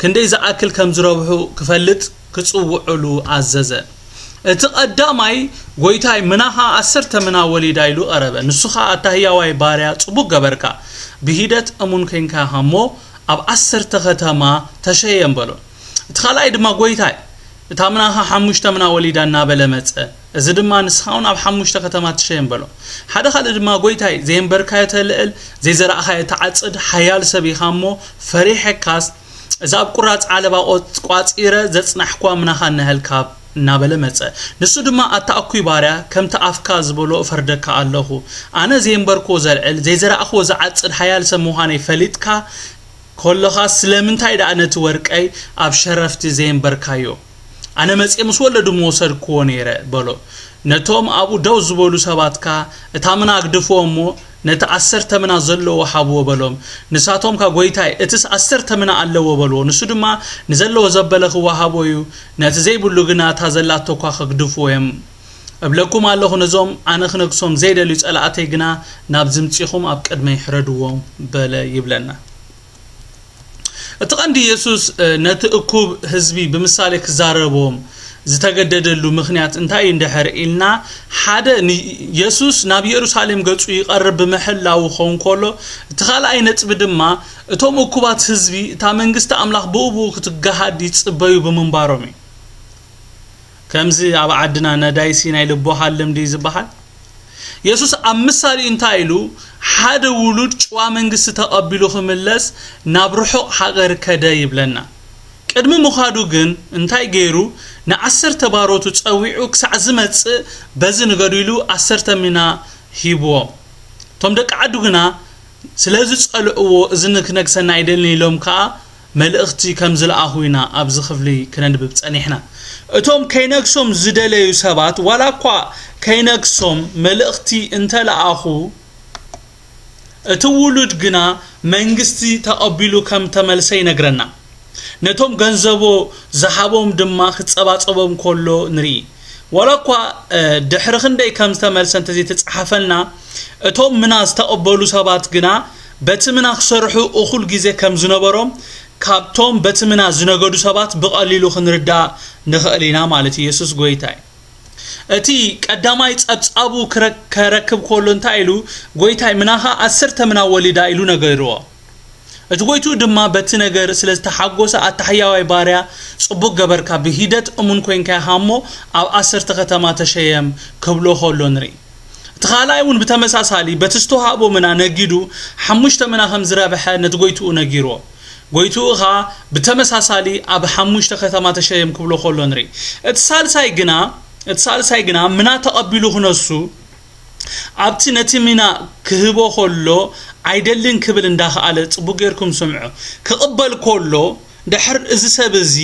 ክንደይ ዝኣክል ከም ዝረብሑ ክፈልጥ ክጽውዑሉ ኣዘዘ። እቲ ቀዳማይ፣ "ጐይታይ፣ ምናኻ ዓሰርተ ምና ወሊዳ" ኢሉ ቀረበ። ንሱ ኸኣ፣ "ኣታ ህያዋይ ባርያ፣ ጽቡቕ ገበርካ። ብሂደት እሙን ኴንካ ኢኻ እሞ፣ ኣብ ዓሰርተ ኸተማ ተሸየም" በሎ። እቲ ካልኣይ ድማ፣ "ጐይታይ፣ እታ ምናኻ ሓሙሽተ ምና ወሊዳ" እናበለ መጸ። እዚ ድማ፣ "ንስኻ እውን ኣብ ሓሙሽተ ከተማ ትሸየም" በሎ። ሓደ ካልእ ድማ፣ "ጐይታይ፣ ዘየንበርካዮ ተልዕል፣ ዘይዘራእኻዮ ትዓጽድ፣ ሓያል ሰብ ኢኻ እሞ፣ ፈሪሐካስ፣ እዛ ኣብ ቁራጽ ዓለባ ቆጽ-፣ ቋጺረ ዘጽናሕኳ ምናኻ እነሀልካ" እናበለ መጸ። ንሱ ድማ፣ "ኣታ እኩይ ባርያ፣ ከምቲ ኣፍካ ዝበሎ እፈርደካ ኣለኹ። ኣነ ዘየንበርክዎ ዘልዕል፣ ዘይዘራእኽዎ ዝዓጽድ ሓያል ሰብ ምዃነይ ፈሊጥካ ከሎኻ፣ ስለምንታይ ደኣ ነቲ ወርቀይ ኣብ ሸረፍቲ ዘየንበርካዮ? ኣነ መጺኤ ምስ ወለዱ ምወሰድክዎ ነይረ" በሎ። ነቶም ኣብኡ ደው ዝበሉ ሰባት ከኣ፣ "እታ ምና ግድፍዎ እሞ፣ ነቲ ዓሰርተ ምና ዘለዎ ሃብዎ" በሎም። ንሳቶም ከኣ፣ "ጐይታይ፣ እትስ ዓሰርተ ምና ኣለዎ" በልዎ። ንሱ ድማ፣ "ንዘለዎ ዘበለ ክወሃቦ እዩ፣ ነቲ ዘይብሉ ግና እታ ዘላቶ እኳ ክግድፍዎ እዮም። እብለኩም ኣለኹ፣ ነዞም ኣነ ክነግሶም ዘይደልዩ ጸላእተይ ግና ናብ ዝምጺኹም ኣብ ቅድመይ ሕረድዎም" በለ ይብለና። እቲ ቀንዲ የሱስ፣ እ፣ ነቲ እኩብ ህዝቢ ብምሳሌ ክዛረቦም ዝተገደደሉ ምኽንያት እንታይ እዩ እንድሕር ኢልና፣ ሓደ፣ ን-፣ የሱስ ናብ የሩሳሌም ገጹ ይቐርብ ብምሕላዉ ክኸውን ከሎ፣ እቲ ካልኣይ ነጥቢ ድማ፣ እቶም እኩባት ህዝቢ፣ እታ መንግስቲ ኣምላኽ ብኡ ብኡ ክትገሃድ ይጽበዩ ብምንባሮም እዩ። ከምዚ ኣብ ዓድና፣ "ነዳይሲ ናይ ልቦ ሃልም" ድዩ ዝበሃል? የሱስ ኣብ ምሳሌ እንታይ ኢሉ፣ ሓደ ውሉድ ጭዋ መንግስቲ ተቐቢሉ ክምለስ ናብ ርሑቕ ሃገር ከደ ይብለና። ቅድሚ ምኻዱ ግን እንታይ ገይሩ? ንዓሰርተ ባሮቱ ጸዊዑ፣ ክሳዕ ዝመጽእ በዚ ንገዱ ኢሉ ዓሰርተ ሚና ሂብዎም። እቶም ደቂ ዓዱ ግና ስለ ዝጸልእዎ፣ "እዚ ንክነግሰና ኣይደልን" ኢሎም ከኣ መልእኽቲ ከም ዝለኣኹ ኢና ኣብዚ ክፍሊ ክነንብብ ጸኒሕና። እቶም ከይነግሶም ዝደለዩ ሰባት፣ ዋላ እኳ ከይነግሶም መልእኽቲ እንተለኣኹ፣ እቲ ውሉድ ግና መንግስቲ ተቐቢሉ ከም ተመልሰ ይነግረና። ነቶም ገንዘቦ ዝሃቦም ድማ ክጸባጸቦም ከሎ ንርኢ። ዋላ እኳ፣ እ፣ ድሕሪ ክንደይ ከም ዝተመልሰ እንተዘይተጻሓፈልና፣ እቶም ምና ዝተቐበሉ ሰባት ግና በቲ ምና ክሰርሑ እኹል ግዜ ከም ዝነበሮም፣ ካብቶም በቲ ምና ዝነገዱ ሰባት ብቐሊሉ ክንርዳእ ንኽእል ኢና ማለት እዩ። የሱስ ጐይታ እዩ። እቲ ቀዳማይ ጸብጻቡ ክረ-፣ ከረክብ ከሎ እንታይ ኢሉ? "ጐይታይ፣ ምናኻ ዓሰርተ ምና ወሊዳ" ኢሉ ነገርዎ። እቲ ጐይትኡ ድማ በቲ ነገር ስለ ዝተሓጎሰ፣ "ኣታ ሕያዋይ ባርያ፣ ጽቡቕ ገበርካ፣ ብሂደት እሙን ኮይንካ ኢኻ እሞ፣ ኣብ ዓሰርተ ከተማ ተሸየም" ክብሎ ከሎ ንርኢ። እቲ ካልኣይ እውን ብተመሳሳሊ በቲ ዝተዋህቦ ምና ነጊዱ ሓሙሽተ ምና ከም ዝረብሐ ነቲ ጐይትኡ ነጊርዎ። ጐይትኡ ኸኣ ብተመሳሳሊ "ኣብ ሓሙሽተ ከተማ ተሸየም" ክብሎ ከሎ ንርኢ። እቲ ሳልሳይ ግና፣ እቲ ሳልሳይ ግና ምና ተቐቢሉ ክነሱ፣ ኣብቲ ነቲ ምና ክህቦ ከሎ "ኣይደልን" ክብል እንዳኸኣለ፣ ጽቡቕ ጌርኩም ስምዑ፣ ክቕበል ከሎ፣ ድሕር እዚ ሰብ እዚ፣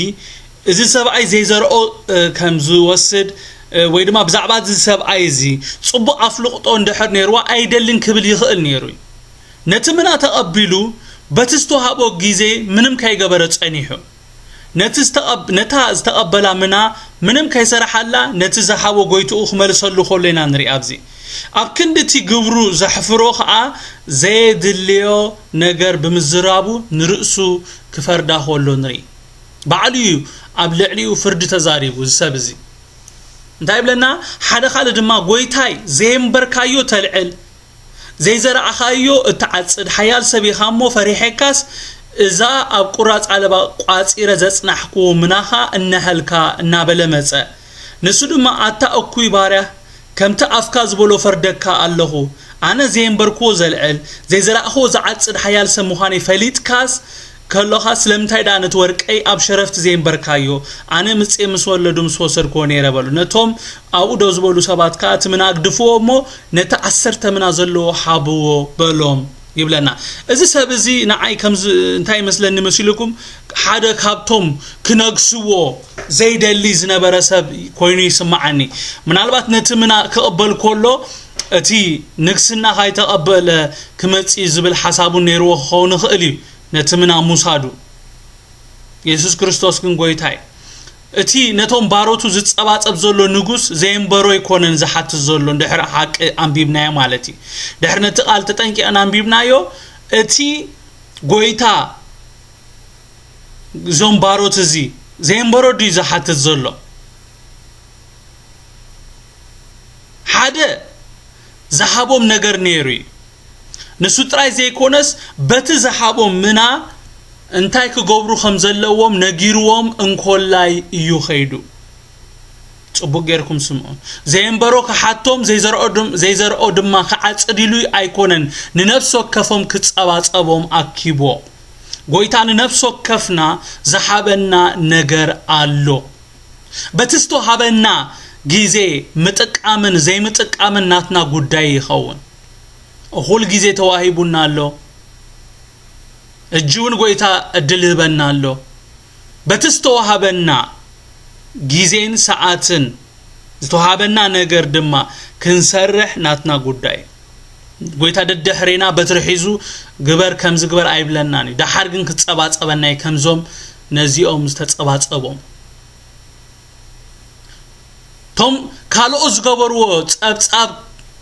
እዚ ሰብኣይ ዘይዘርኦ፣ እ፣ ከም ዝወስድ፣ እ፣ ወይ ድማ ብዛዕባ እዚ ሰብኣይ እዚ ጽቡቕ ኣፍልጦ እንድሕር ነይርዋ፣ "ኣይደልን" ክብል ይኽእል ነይሩ እዩ። ነቲ ምና ተቐቢሉ፣ በቲ ዝተዋህቦ ግዜ ምንም ከይገበረ ጸኒሑ። ነቲ ዝተቐብ-፣ ነታ ዝተቐበላ ምና ምንም ከይሰረሓላ፣ ነቲ ዝሃቦ ጐይትኡ ክመልሰሉ ከሎ ኢና ንርኢ ኣብዚ። ኣብ ክንዲ እቲ ግብሩ ዘሕፍሮ ኸኣ፣ ዘየድልዮ ነገር ብምዝራቡ ንርእሱ ክፈርዳ ከሎ ንርኢ። ባዕሉ እዩ ኣብ ልዕሊኡ ፍርዲ ተዛሪቡ፣ እዚ ሰብ እዚ። እንታይ ይብለና? ሓደ ካልእ ድማ፣ "ጐይታይ፣ ዘየንበርካዮ ተልዕል፣ ዘይዘራእኻዮ እትዓጽድ ሓያል ሰብ ኢኻ እሞ፣ ፈሪሐካስ፣ እዛ ኣብ ቁራጽ ዓለባ ቋጺረ ዘጽናሕኩ ምናኻ እነሀልካ" እናበለ መጸ። ንሱ ድማ፣ "ኣታ እኩይ ባርያ፣ ከምቲ ኣፍካ ዝበሎ ፈርደካ ኣለኹ። ኣነ ዘየንበርክዎ ዘልዕል፣ ዘይዘራእኽዎ ዝዓጽድ ሓያል ሰብ ምዃነይ ፈሊጥካስ ከሎኻ፣ ስለምንታይ ደኣ ነቲ ወርቀይ ኣብ ሸረፍቲ ዘየንበርካዮ? ኣነ ምጽኤ ምስ ወለዱ ምስ ወሰድክዎ ነይረ" በሉ። ነቶም ኣብኡ ደው ዝበሉ ሰባት ከኣ፣ "እቲ ምና ግድፍዎ እሞ፣ ነቲ ዓሰርተ ምና ዘለዎ ሃብዎ" በሎም። ይብለና። እዚ ሰብ እዚ ንዓይ ከምዚ እንታይ ይመስለኒ መሲልኩም? ሓደ ካብቶም ክነግስዎ ዘይደሊ ዝነበረ ሰብ ኮይኑ ይስምዓኒ። ምናልባት ነቲ ምና ክቕበል ከሎ እቲ ንግስና ካይተቐበለ ክመጽእ ዝብል ሓሳቡ ነይርዎ ክኸውን ይኽእል እዩ። ነቲ ምና ሙሳዱ የሱስ ክርስቶስ ግን ጎይታይ እቲ ነቶም ባሮቱ ዝጸባጸብ ዘሎ ንጉስ ዘየንበሮ ኣይኮነን ዝሓትት ዘሎ። ድሕሪ ሓቂ ኣንቢብናዮ ማለት እዩ። ድሕሪ ነቲ ቃል ተጠንቂቕና ኣንቢብናዮ። እቲ ጎይታ እዞም ባሮት እዚ ዘየንበሮ ድዩ ዝሓትት ዘሎ? ሓደ ዝሃቦም ነገር ነይሩ እዩ። ንሱ ጥራይ ዘይኮነስ በቲ ዝሃቦም ምና እንታይ ክገብሩ ከም ዘለዎም ነጊርዎም እንኮላይ እዩ ከይዱ። ጽቡቅ ጌርኩም ስምዑ። ዘየንበሮ ክሓቶም ዘይዘርኦ ድም- ዘይዘርኦ ድማ ክዓጽድ ኢሉ ኣይኮነን፣ ንነፍሲ ወከፎም ክጸባጸቦም ኣኪቦ። ጎይታ ንነፍሲ ወከፍና ዝሃበና ነገር ኣሎ። በቲ ዝተዋሃበና ግዜ ምጥቃምን ዘይምጥቃምን ናትና ጉዳይ ይኸውን። እኹል ግዜ ተዋሂቡና ኣሎ። እጂ እውን ጎይታ ዕድል ይህበና ኣሎ። በቲ ዝተዋሃበና ግዜን ሰዓትን ዝተዋሃበና ነገር ድማ ክንሰርሕ ናትና ጉዳይ። ጎይታ ደድሕሬና በትሪ ሒዙ ግበር ከምዚ ግበር ኣይብለናን እዩ። ደሓር ግን ክጸባጸበና እዩ ከምዞም ነዚኦም ዝተጸባጸቦም። ቶም ካልኦት ዝገበርዎ ጸብጻብ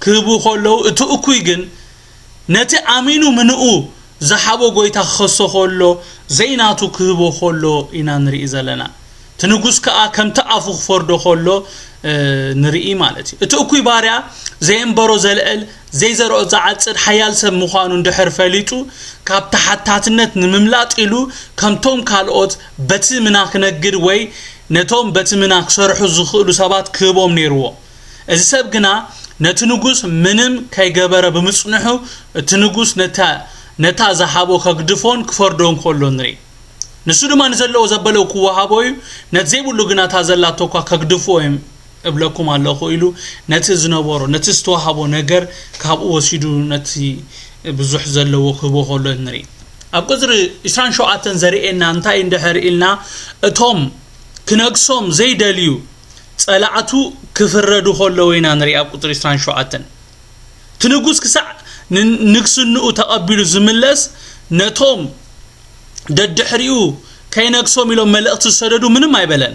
ክህቡ ከለዉ፣ እቲ እኩይ ግን ነቲ ኣሚኑ ምንኡ ዝሓቦ ጎይታ ክኸሶ ከሎ፣ ዘይናቱ ክህቦ ከሎ ኢና ንርኢ ዘለና። እቲ ንጉስ ከኣ ከምቲ ኣፉ ክፈርዶ ከሎ፣ እ፣ ንርኢ ማለት እዩ። እቲ እኩይ ባርያ ዘየንበሮ ዘልዕል፣ ዘይዘርኦ ዝዓጽድ ሓያል ሰብ ምዃኑ እንድሕር ፈሊጡ፣ ካብ ተሓታትነት ንምምላጥ ኢሉ፣ ከምቶም ካልኦት በቲ ምና ክነግድ ወይ ነቶም በቲ ምና ክሰርሑ ዝኽእሉ ሰባት ክህቦም ነይርዎ። እዚ ሰብ ግና ነቲ ንጉስ ምንም ከይገበረ ብምጽንሑ፣ እቲ ንጉስ ነታ፣ ነታ ዝሃቦ ከግድፎን ክፈርዶን ከሎ ንርኢ። ንሱ ድማ ንዘለዎ ዘበለው ክወሃቦ እዩ፣ ነቲ ዘይብሉ ግና እታ ዘላቶ እኳ ከግድፍዎ እዮም እብለኩም ኣለኹ ኢሉ ነቲ ዝነበሮ፣ ነቲ ዝተዋሃቦ ነገር ካብኡ ወሲዱ ነቲ ብዙሕ ዘለዎ ክህቦ ከሎ ንርኢ። ኣብ ቁጽሪ ዕስራን ሸውዓተን ዘርእየና እንታይ እንድሕር ኢልና፣ እቶም ክነግሶም ዘይደልዩ ጸላእቱ ክፍረዱ ከለዉ ኢና ንርኢ። ኣብ ቁጽሪ ዕስራን ሸውዓተን እቲ ንጉስ ክሳዕ ን-፣ ንግስንኡ ተቐቢሉ ዝምለስ ነቶም ደድሕሪኡ ከይነግሶም ኢሎም መልእኽቲ ዝሰደዱ ምንም ኣይበለን።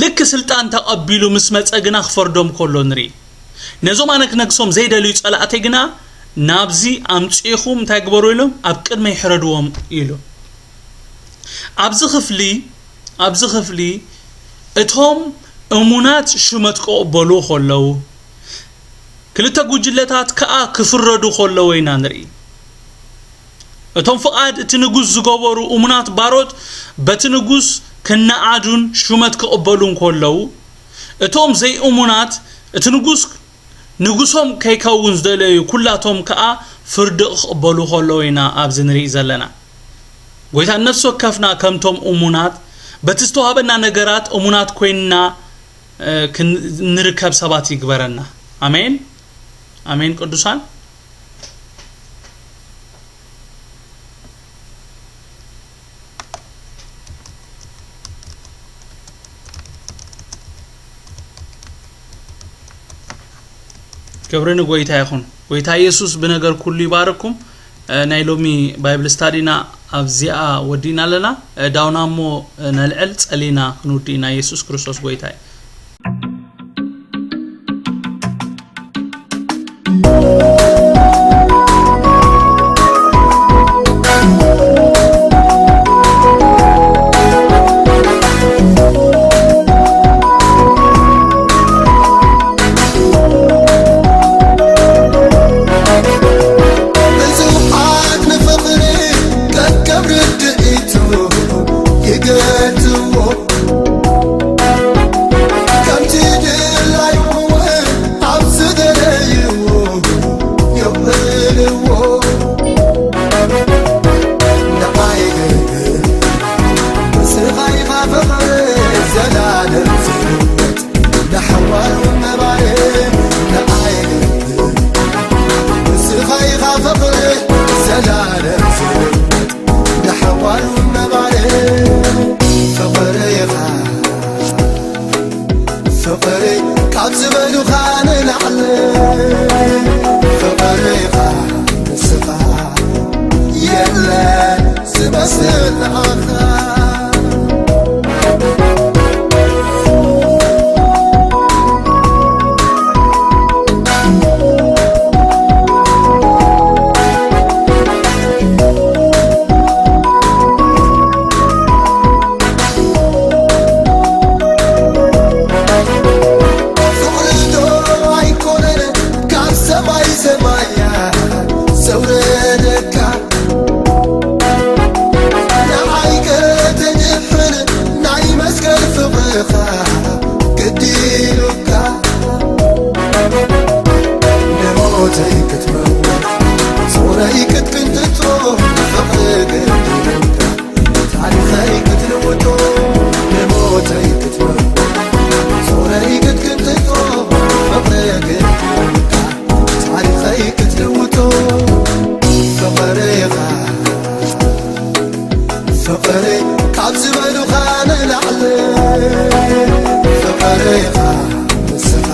ልክ ስልጣን ተቐቢሉ ምስ መጸ ግና ክፈርዶም ከሎ ንርኢ። ነዞም ኣነ ክነግሶም ዘይደልዩ ጸላእተይ ግና ናብዚ ኣምጺእኹም እንታይ ግበሩ ኢሎም ኣብ ቅድመይ ሕረድዎም ኢሉ። ኣብዚ ክፍሊ፣ ኣብዚ ክፍሊ እቶም እሙናት ሹመት ክቕበሉ ከለዉ፣ ክልተ ጉጅለታት ከኣ ክፍረዱ ከለዉ ኢና ንርኢ። እቶም ፍቓድ እቲ ንጉስ ዝገበሩ እሙናት ባሮት በቲ ንጉስ ክነኣዱን ሹመት ክቕበሉን ከለዉ፣ እቶም ዘይእሙናት እቲ ንጉስ ንጉሶም ከይከውን ዝደለዩ ኩላቶም ከኣ ፍርዲ ክቕበሉ ከለዉ ኢና ኣብዚ ንርኢ ዘለና። ጎይታ ነፍሲ ወከፍና ከምቶም እሙናት በቲ ዝተዋህበና ነገራት እሙናት ኮይንና፣ እ፣ ክን-፣ ንርከብ ሰባት ይግበረና። ኣሜን። ኣሜን ቅዱሳን። ክብሪ ንጎይታ ይኹን። ጎይታ ኢየሱስ ብነገር ኩሉ ይባርኩም። እ፣ ናይ ሎሚ ባይብል ስታዲና ኣብዚኣ ወዲእና ኣለና። እ፣ ዳውና እሞ፣ እ፣ ነልዕል ጸሊና ክንውድእ ኢና። ኢየሱስ ክርስቶስ ጎይታ እዩ። ብዙሓት ንፍቕሪ ቀቀብ ርድኢቱ ይገልጽዎ። የለን ዝመስል ንዓኻ። ፍቕሪ ዶ ኣይኮነን ካብ ሰማይ ሰማያት ዘውረደካ? ንዓይ ከተድሕን ናይ መስቀል ፍቕርኻ ግዲ ኢሉካ። ንሞተይ ክትመውት ጾረይ ክትቅንጥጦ ፍቕሪ ግዲ ኢሉካ። ታሪኸይ ክትልውጦ ንሞተይ ክትመውት ጾረይ ክትቅንጥጦ ፍቕሪ ግዲ ኢሉካ። ታሪኸይ ክትልውጦ ፍቕርኻ ፍቕሪ ካብ ዝበሉኻ ንላዕሊ ፍቕርኻ ንስኻ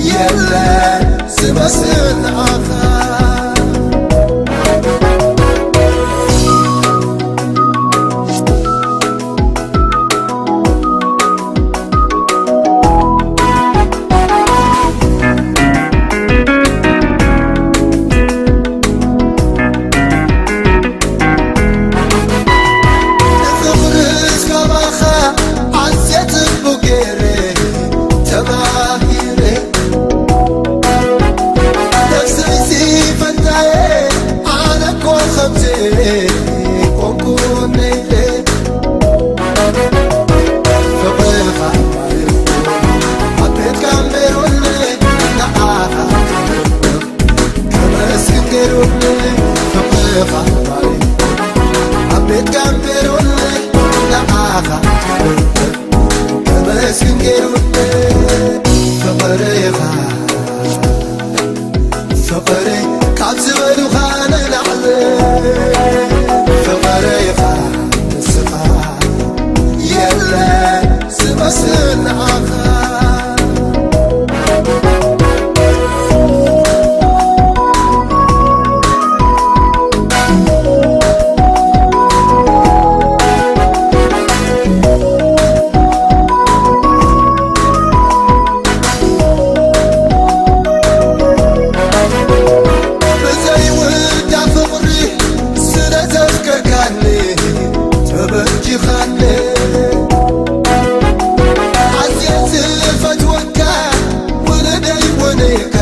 የለን ዝመስል ንዓኻ። ንፍቕርስ ካባኻ ኣዝየ ጽቡቕ ገይረ ተማሂረ። ነፍሰይሲ ፈንታየ ኣነ እኮ ከምዚ ኮንኩ ነይረ። ፍቕርኻ ኣብ ቤትካ እምበሩኒ ንዓኻ ከመስግን ገይሩኒ ፍቕርኻ ኣብ ቤትካ እምበሩኒ ንዓኻ ከመስግን ገይሩኒ ፍቕርኻ ፍቕሪ ካብ ዝበሉኻ ንላዕሊ ፍቕርኻ ንስኻ የለን ዝመስል ንዓኻ። ብዘይውዳ ፍቕሪ ስለ ዘፍቀርካኒ ተበጂኻኒ። ኣዝየ ዝፈትወካ ውሉደይ እውን ኢኻ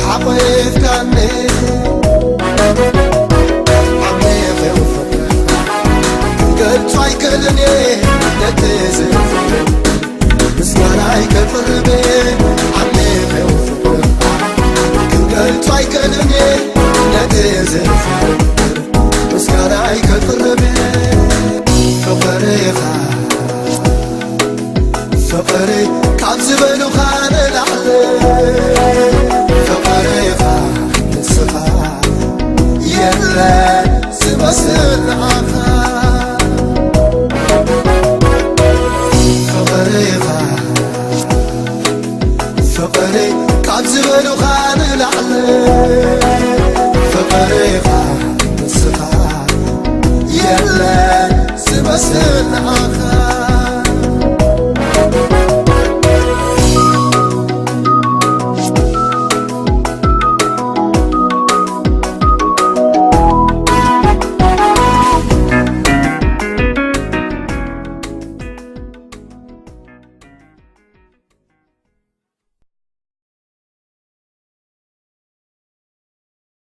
ሓቒፍካኒ። ዓሚቕ እዩ ፍቕርኻ ክገልጾ ኣይክእልን እየ ነቲ ዝፍቅር ምስጋናይ ከቕርብ ዓሚቕ እዩ ፍቕርኻ ክገልጾ ኣይክእልን እየ ነቲ ዝፍቅር ምስጋናይ ከቕርብ ፍቕርኻ ፍቕሪ ካብ ዝበሉኻ ንላዕሊ ፍቕርኻ ንስኻ የለን ዝመስል ንዓኻ።